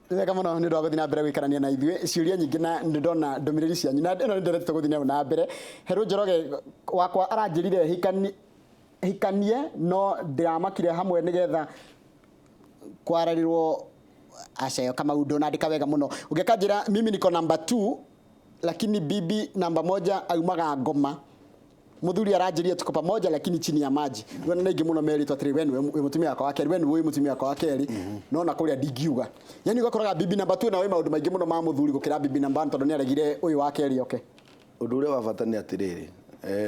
Nĩ wega mũno nĩ ũndũ wa gũthiĩ na mbere gũikarania na ithuĩ. Ciũria nyingĩ na nĩ ndona ndũmĩrĩri cianyu na ĩno nĩ nderetwo gũthiĩ na mbere. Herũ Njoroge wakwa aranjĩrire hikanie no ndĩramakire hamwe nĩgetha kwararĩrwo aca Kamau ndũnandĩka wega mũno. Ũngĩ akanjĩra mimi niko number 2 lakini bibi namba moja aumaga ngoma. Muthuri aranjĩria tuko pamoja lakini chini ya maji. Rĩu nĩ aingĩ mũno merĩtwo atĩrĩ we nĩwe wĩ mũtumia wakwa wa kerĩ, we nĩwe wĩ mũtumia wakwa wa kerĩ, no na kũrĩa ndingiuga. Yani ũgakoraga bibi namba 2 na wĩ maũndũ maingĩ mũno ma mũthuri gũkĩra bibi namba 1 tondũ nĩ aregire ũyũ wa kerĩ oke. Ũndũ ũrĩa wa bata nĩ atĩrĩrĩ,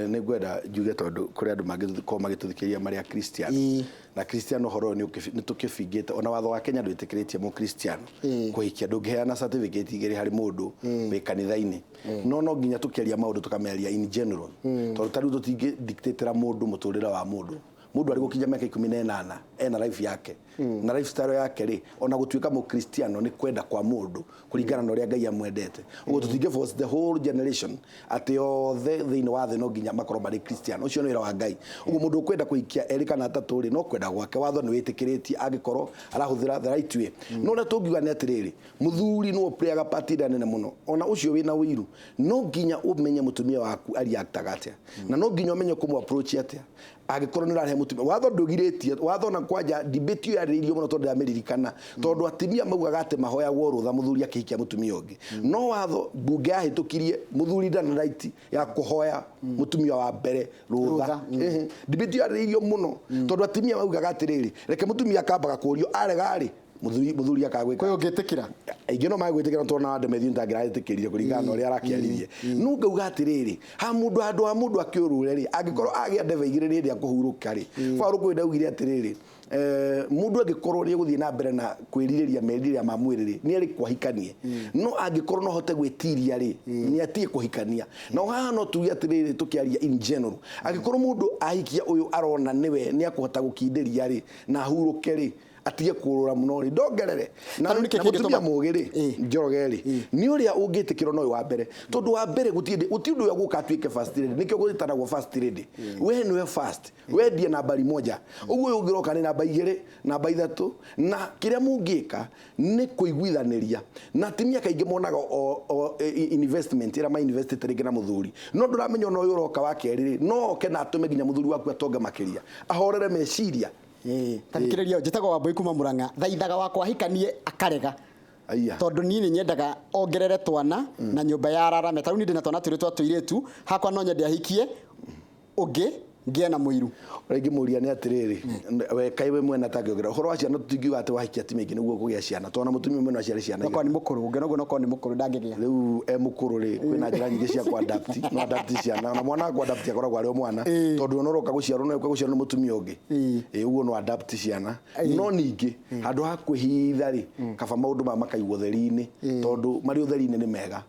nĩ ngwenda njuge tondũ kũrĩ andũ mangĩkorwo magĩtũthikĩrĩria marĩ Akristiano. Na Kristiano ũhoro ũyũ nĩ tũkĩbingĩte, ona watho wa Kenya ndwĩtĩkĩrĩtie Mũkristiano kũhikia, ndũngĩheana certificate igĩrĩ harĩ mũndũ wĩ kanitha-inĩ. No no nginya tũkĩaria maũndũ tũkamearia in general, tondũ ta rĩu tũtingĩ dictatĩra mũndũ mũtũrĩre wa mũndũ. Mũndũ arĩ gũkinya mĩaka 18 ena life yake na lifestyle yake rĩ, ona gũtuĩka Mũkristiano nĩ kwenda kwa mũndũ kũringana na ũrĩa Ngai amwendete. Ũguo tũtingĩ force the whole generation atĩ othe thĩinĩ wa thĩ no nginya makorwo marĩ Christian. Ũcio nĩ wĩra wa Ngai. Ũguo mũndũ ũkwenda kũhikia erĩ kana atatũ rĩ, no kwenda gwake, watho nĩ wĩtĩkĩrĩtie angĩkorwo arahũthĩra the right way. No ũrĩa tũngiuga nĩ atĩrĩrĩ, mũthuri nĩwe ũplayaga part ĩrĩa nene mũno, ona ũcio wĩna ũiru, no nginya ũmenye mũtumia waku areactaga atĩa, na no nginya ũmenye kũmũ approach atĩa angĩkorwo nĩ ũrarehe mũtumia. Watho ndũgirĩtie, watho na kwanja debate ĩyo yarĩrĩirio mũno tondũ ndĩramĩririkana, tondũ atumia maugaga atĩ mahoyagwo rũtha mũthuri akĩhikia mũtumia ũngĩ, no watho mbunge yahĩtũkirie mũthuri ndarĩ na right ya kũhoya mũtumia wa mbere rũtha. Debate ĩyo yarĩrĩirio mũno tondũ atumia maugaga atĩrĩrĩ, reke mũtumia akambaga kũrio, arega rĩ, mũthuri akagwĩka. Kwĩ ũngĩtĩkĩra? Aingĩ no magwĩtĩkĩra tondũ na Demetrio ndangĩraĩtĩkĩrire kũringana na ũrĩa arakĩaririe. No ngauga atĩrĩrĩ, ha mũndũ handũ ha mũndũ akĩũrũre rĩ, angĩkorwo agĩa ndebe igĩrĩ rĩrĩa akũhurũka rĩ, Paũlũ kwĩ ndaugire atĩrĩrĩ, mũndũ angĩkorwo nĩ egũthiĩ na mbere na kwĩrirĩria merirĩria ma mwĩrĩ rĩ, nĩ arĩ kwahikanie. No angĩkorwo no ahote gwĩtiria rĩ, nĩ atige kũhikania. Na haha no tuge atĩrĩrĩ tũkĩaria in general, angĩkorwo mũndũ ahikia ũyũ arona nĩwe nĩ akũhota gũkindĩria rĩ, na ahurũke rĩ, atige kũrũra mũno rĩ, ndongerere na Ta rĩu nĩkĩ na mũtumia kĩngĩtũma- mũgĩ rĩ, Njoroge rĩ, nĩ ũrĩa ũngĩtĩkĩrwo no ũyũ wa mbere, tondũ wa mbere gũtirĩ gũtirĩ ũndũ ũrĩa gũka atuĩke first lady, nĩkĩo gwĩtanagwo first lady. We nĩwe first, we ndiye nambari moja, ũguo ũyũ ũngĩ ũroka nĩ namba 2, namba 3, na kĩrĩa mũngĩka nĩ kũiguithanĩria. Na atumia kaingĩ monaga o investment ĩrĩa ma investĩte rĩngĩ na mũthuri, no ndũramenya ona ũyũ ũroka wa kerĩ rĩ, no oke na atũme nginya mũthuri waku atonge makĩria, ahorere meciria. Ta thikĩrĩria, njĩtagwo Wambũi kuma Murang'a, thaithaga wakwa ahikanie akarega. Aya. Tondũ niĩ nĩ nyendaga ongerere twana na nyũmba ya ararame. Ta rĩu niĩ ndĩna twana twĩrĩ twa tũirĩtu, hakwa no nyende ahikie ũngĩ ngĩe na mũiru. Ũrĩa ingĩmũria nĩ atĩrĩrĩ, we kaĩ we mwene atangĩongerera ũhoro wa ciana, tũtingiuga atĩ wahikia atumia aingĩ nĩguo ũkũgĩa ciana, tondũ ona mũtumia ũmwe no aciare ciana Okorwo nĩ mũkũrũ, ũngĩona ũguo nokorwo nĩ mũkũrũ ndangĩgĩa. Rĩu e mũkũrũ rĩ, kwĩna njĩra nyingĩ cia kũ adapt, no adapt ciana, ona mwana wa kũ adapt akoragwo arĩ o mwana, tondũ ona ũroka gũciarwo no ũka gũciarwo nĩ mũtumia ũngĩ. Ĩĩ, ũguo no adapt ciana. No ningĩ handũ ha kwĩhitha rĩ, kaba maũndũ maya makaigwo ũtheri-inĩ, tondũ marĩ ũtheri-inĩ nĩ mega.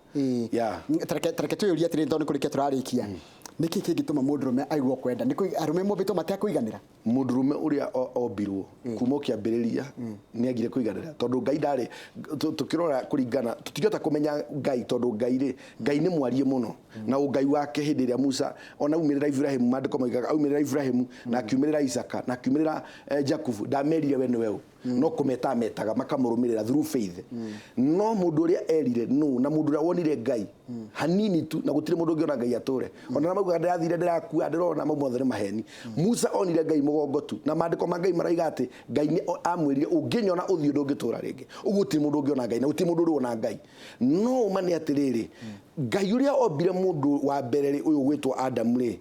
Yeah. Tareke twĩyũrie atĩrĩrĩ, tondũ nĩ kũrĩkia tũrarĩkia, nĩkĩ kĩngĩtũma mũndũrũme aigue kwenda? Nĩ arũme mombĩtwo matekũiganĩra? Mũndũrũme ũrĩa ombirwo kuma o kĩambĩrĩria nĩ agire kũiganĩra, tondũ Ngai ndarĩ tũkĩrora kũringana, tũtingĩhota kũmenya Ngai, tondũ Ngai rĩ, Ngai nĩ mwariĩ mũno na ũngai wake. Hĩndĩ ĩrĩa Musa ona aumĩrĩra Ibrahimu, maandĩko moigaga aumĩrĩra Ibrahimu na akiumĩrĩra Isaka na akiumĩrĩra Jakubu, ndamerire we nĩwe ũ, no kũmeta ametaga makamũrũmĩrĩra through faith. No mũndũ ũrĩa erire nũ, na mũndũ ũrĩa wonire Ngai hanini tu, na gũtirĩ mũndũ ũngĩona Ngai atũre, ona maugaga ndĩrathire ndĩrakua ndĩrona, mau mothe nĩ maheni. Musa onire Ngai mũgongo tu, na maandĩko ma Ngai maraiga atĩ Ngai nĩ amwĩrire ũngĩnyona ũthiũ ndũngĩtũra rĩngĩ. Ũguo gũtirĩ mũndũ ũngĩona Ngai na gũtirĩ mũndũ ũrĩ wona Ngai. No ũma nĩ atĩrĩrĩ, Ngai ũrĩa ombire mũndũ wa mbere rĩ, ũyũ ũgwĩtwo Adamu rĩ,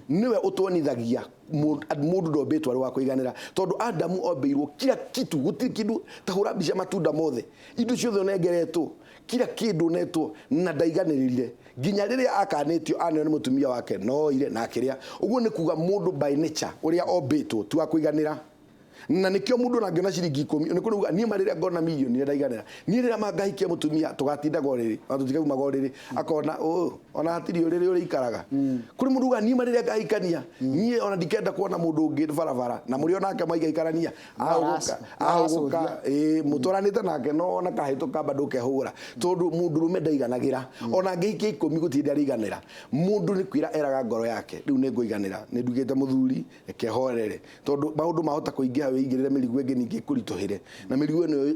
nĩwe ũtuonithagia mũndũ ndombĩtwo arĩ wa kũiganĩra, tondũ Adamu ombĩirwo kila kitu, gũtirĩ kĩndũ ta hũra mbica matunda mothe, indo ciothe ũnengeretwo, kila kĩndũ ũnetwo, na ndaiganĩrĩrire nginya rĩrĩa akanĩtio aneo nĩ mũtumia wake, no oire na akĩrĩa. Ũguo nĩ kuga mũndũ by nature ũrĩa ombĩtwo ti wa kũiganĩra, na nĩkĩo mũndũ ona angĩona ciringi 10 nĩ kũrĩ uga niĩ ma rĩrĩa ngona mirioni nĩ ndaiganĩra. Niĩ rĩrĩa mangahikia mũtumia tũgatindaga ũrĩrĩ ona tũtikaumaga ũrĩrĩ, akona ũ ona hatirĩ ũrĩrĩ ũrĩikaraga. Kũrĩ mũndũ uga niĩ ma rĩrĩa ngahikania niĩ ona ndikenda kuona mũndũ ũngĩ barabara, na mũrĩ onake mwaikaikarania ahũgũka ahũgũka, ĩĩ mũtwaranĩte nake no ona kahĩtũka bado ũkehũgũra, tondũ mũndũrũme ndaiganagĩra. Ona angĩhikia 10 gũtirĩ hĩndĩ arĩiganĩra. Mũndũ nĩ kwĩra eraga ngoro yake, rĩu nĩ ngũiganĩra, nĩ nduĩkĩte mũthuri, reke horere, tondũ maũndũ mahota kũingĩha. wĩigĩrĩre mĩrigo ĩngĩ ningĩ ĩkũritũhĩre, na mĩrigo ĩno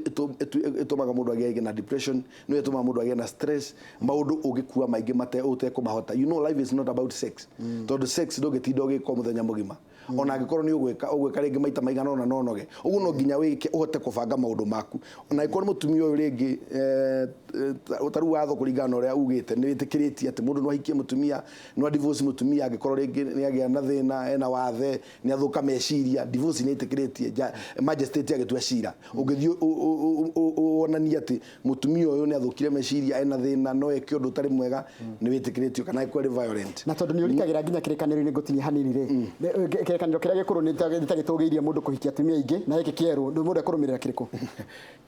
ĩtũmaga mũndũ agĩe na depression, nĩyo ĩtũmaga mũndũ agĩe na stress, maũndũ ũngĩkua maingĩ mate ũtekũmahota. You know, life is not about sex, tondũ sex ndũngĩtinda ũgĩka mũthenya mũgima, ona angĩkorwo nĩ ũgwĩka ũgwĩka rĩngĩ maita maigana ũna no ũnoge. Ũguo no nginya wĩke ũhote kũbanga maũndũ maku, ona angĩkorwo nĩ mũtumia ũyũ rĩngĩ, ta rĩu watho kũringana na ũrĩa ugĩte nĩ wĩtĩkĩrĩtie atĩ mũndũ no ahikie mũtumia, no divorce mũtumia angĩkorwo rĩngĩ nĩ agĩa na thĩna, ena wathe, nĩ athũka meciria. Divorce nĩ ĩtĩkĩrĩtie magistrate agĩtua cira, ũngĩthiĩ wonanie atĩ mũtumia ũyũ nĩ athũkire meciria, ena thĩna, no eke ũndũ ũtarĩ mwega, nĩ wĩtĩkĩrĩtio, kana angĩkorwo arĩ violent. Na tondũ nĩ ũrikagĩra nginya kĩrĩkanĩro-inĩ, ngũtinia hanini rĩ, kĩrĩkanĩro kĩrĩa gĩkũrũ nĩ ta gĩtũgĩirie mũndũ kũhikia atumia aingĩ, na gĩkĩ kĩerũ mũndũ ekũrũmĩrĩra kĩrĩkũ?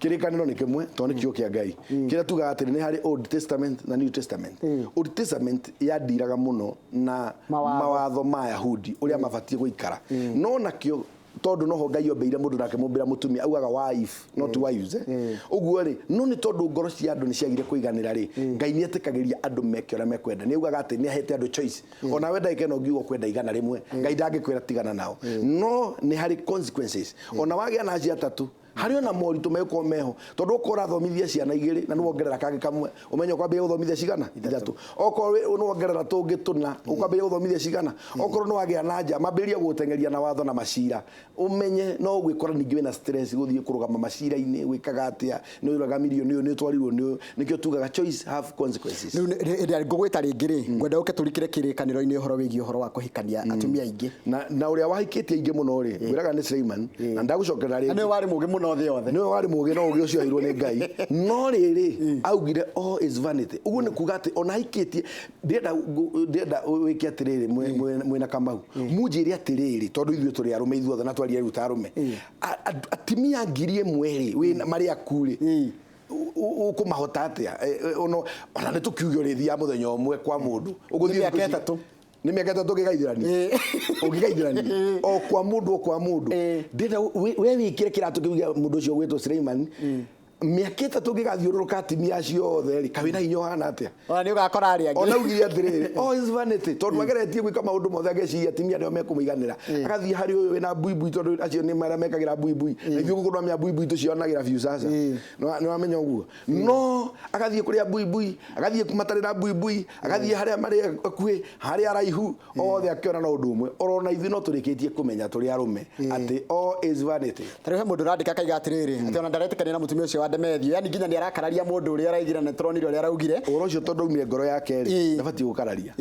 Kĩrĩkanĩro nĩ kĩmwe tondũ nĩ kiugo kĩa Ngai. Kĩrĩa tugaga atĩrĩ, nĩ harĩ Old Testament na New Testament. Old Testament yandiraga mũno na Mawatho. Mawatho ma Yahudi ũrĩa mabatiĩ gũikara, no nakĩo tondũ noho Ngai ombeire mũndũ na akĩmũmbĩra mũtumia, augaga wife not wives, eh. Ũguo rĩ, no nĩ tondũ ngoro cia andũ nĩ ciagire kũiganĩra rĩ, Ngai nĩ etĩkagĩria andũ meke ũrĩa mekwenda. Nĩ augaga atĩ nĩ ahete andũ choice. Ona we ndagĩka ĩno ũngiuga ũkwenda 100, Ngai ndangĩkwĩra tigana nao, no nĩ harĩ consequences. Ona wagĩa na acio atatũ, harĩ ona moritũ megũkorwo meho, tondũ okorwo ũrathomithia ciana igĩrĩ na nĩ wongerera kangĩ kamwe, ũmenye ũkwambĩrĩria gũthomithia cigana? Ithatũ. Okorwo nĩ wongerera tũngĩ tũna, ũkwambĩrĩria gũthomithia cigana? Okorwo nĩ wagĩa na nja, mambĩrĩria gũgũteng'eria na watho na macira, ũmenye no ũgwĩkora ningĩ wĩna stress gũthiĩ kũrũgama macira-inĩ, gwĩkaga atĩa, nĩ ũragamirio nĩ ũyũ, nĩ ũtwarirwo nĩ ũyũ. Nĩkĩo tugaga choice have consequences. Rĩu hĩndĩ ĩrĩa ngũgwĩta rĩngĩ rĩ, ngwenda ũke tũrikĩre kĩrĩkanĩro-inĩ ũhoro wĩgiĩ ũhoro wa kũhikania atumia aingĩ. Na ũrĩa wahikĩtie aingĩ mũno rĩ, ngwĩraga nĩ Suleiman, na ndagũcokerera Na rĩngĩ. Nĩwe warĩ mũũgĩ mũno thĩ yothe. Nĩwe warĩ mũũgĩ, no ũgĩ ũcio aheirwo nĩ Ngai, no rĩrĩ augire all is vanity. Ũguo nĩ kuga atĩ ona ahikĩtie, ndĩrenda wĩke atĩrĩrĩ, mwĩna Kamau, munjĩre atĩrĩrĩ, tondũ ithuĩ tũrĩ arũme ithuothe na twaria rĩu ta arũme, atimia 1000 rĩ wĩna marĩ aku rĩ, ũkũmahota atĩa? Ona nĩ tũkiuge ũrĩthiaga mũthenya ũmwe kwa mũndũ. Ũgũthiĩ Nĩ mĩaka thikũ 3. Nĩ mĩaka 3 ũngĩgaithĩrania, ũngĩgaithĩrania o kwa mũndũ, o kwa mũndũ. Ndĩrenda we wĩkĩre kĩratũ kĩu gĩa mũndũ ũcio ũgwĩtwo Suleiman, mĩaka 3 ũngĩgathiũrũrũka atimia acio othe rĩ, kawĩna hinya ũhana atĩa? Ona nĩ ũgakora arĩa angĩ. Ona augire atĩrĩrĩ, all is vanity, tondũ ageretie gwĩka maũndũ mothe, ageciria atimia nĩo mekũmũiganĩra, agathiĩ harĩ ũyũ wĩna mbuibui, tondũ acio nĩ marĩa mekagĩra mbuibui, na ithuĩ gũkũ twamenya mbuibui tũcionagĩra biũ sasa. Nĩ wamenya ũguo, no agathiĩ kũrĩa mbuibui, agathiĩ matarĩ na mbuibui, agathiĩ harĩa marĩ akuhĩ, harĩa araihu, othe akĩona no ũndũ ũmwe. Orona ithuĩ no tũrĩkĩtie kũmenya tũrĩ arũme atĩ all is vanity. Ta rĩu he mũndũ ũrandĩka akaiga atĩrĩrĩ, atĩ ona ndaretĩkania na mũtumia ũcio wa Ndemethio, yani nginya nĩ arakararia mũndũ ũrĩa araigire, na nĩtũronire ũrĩa araugire. Ũhoro ũcio tondũ aumire ngoro yake rĩ, ndabatiĩ gũkararia.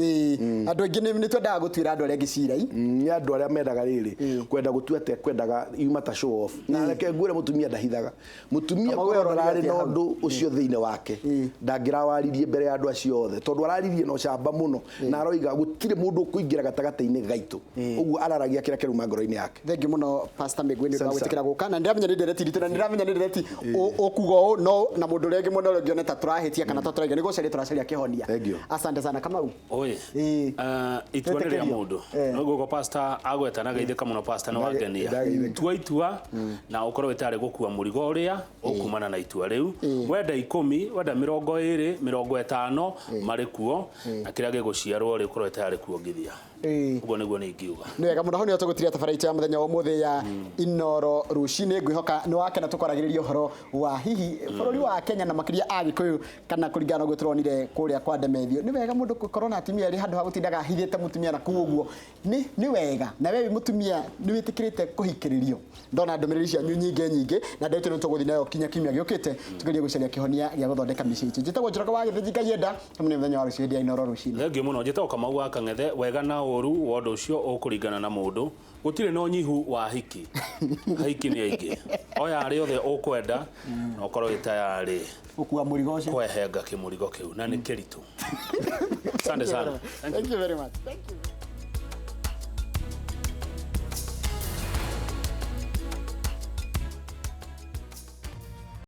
Andũ aingĩ nĩ twendaga gũtuĩra andũ arĩa angĩ cira. Nĩ andũ arĩa mendaga rĩrĩ kwenda gũtua atĩ kwendaga yuma ta show off, na reke ngwĩre, mũtumia ndahithaga. Mũtumia Kamau, we korwo ũronire ndararĩ atĩa na hau? ũndũ ũcio thĩinĩ wake, ndangĩrawaririe mbere ya andũ acio othe, tondũ araririe na ũcamba mũno na aroiga gũtirĩ mũndũ ũkũingĩra gatagatĩ-inĩ gaitũ. Ũguo araragia kĩrĩa kĩrauma ngoro-inĩ yake. Thengiũ mũno, Pastor Mĩgwi, nĩ ũndũ wa Asante gwĩtĩkĩra sana. gũka, na ndĩramenya nĩ ndereti nditũ, na ndĩramenya nĩ ndereti ũkuga ũũ, no na mũndũ ũrĩa ũngĩ mwena ũrĩa ũngĩ one ta tũrahĩtia kana ta tũraiga, nĩ gũcaria tũracaria kĩhonia. Thank you. Asante sana, Kamau. Oi. Itua nĩ rĩa Wĩtĩkĩrio. mũndũ. No guoko pastor agweta na geithĩka mũno, pastor nĩ wangenia. Ndageithĩka. Tua itua na ũkorwo wĩtarĩ gũkua mũrigo ũrĩa ũkumana na itua rĩu. Wenda 10, wenda 20, 50, marĩ kuo, na kĩrĩa gĩgũciarwo rĩ, ũkorwo wĩtarĩ kuongithia. Ũguo nĩguo nĩ ingiuga. Nĩ wega mũno. Hau nĩho tũgũtiria tabara itũ ya mũthenya wa ũmũthĩ ya Inoro rũcinĩ. Ngwĩhoka nĩ wakena tũkwaragĩrĩria ũhoro wa hihi bũrũri wa Kenya na makĩria Agĩkũyũ, kana kũringana na ũguo tũronire kũrĩa kwa Ndemethio, nĩ wega mũndũ gũkorwo na atumia erĩ handũ ha gũtindaga ahithĩte mũtumia na kũu ũguo. Nĩ wega na we wĩ mũtumia nĩ wĩtĩkĩrĩte kũhikĩrĩrio. Ndona ndũmĩrĩri cianyu nyingĩ nyingĩ, na ndeto nĩ tũgũthiĩ nayo kinya kiumia gĩũkĩte, tũgerie gũcaria kĩhonia gĩa gũthondeka mĩciĩ itũ. Njĩtagwo Njoroge wa Gĩthĩnji Ngaienda, hamwe nĩ mũthenya wa rũciũ hĩndĩ ya Inoro rũcinĩ. Thengiũ mũno. Njĩtagwo Kamau wa Kang'ethe. Wega na ũru wa ũndũ ũcio ũkũringana na mũndũ. Gũtirĩ na ũnyihu wa hiki, hiki nĩ aingĩ, oya arĩa othe ũkwenda na ũkorwo wĩ tayarĩ Gũkua mũrigo ũcio. Kwehenga kĩmũrigo kĩu, na nĩ kĩritũ. Asante sana. Thank you very much. Thank you.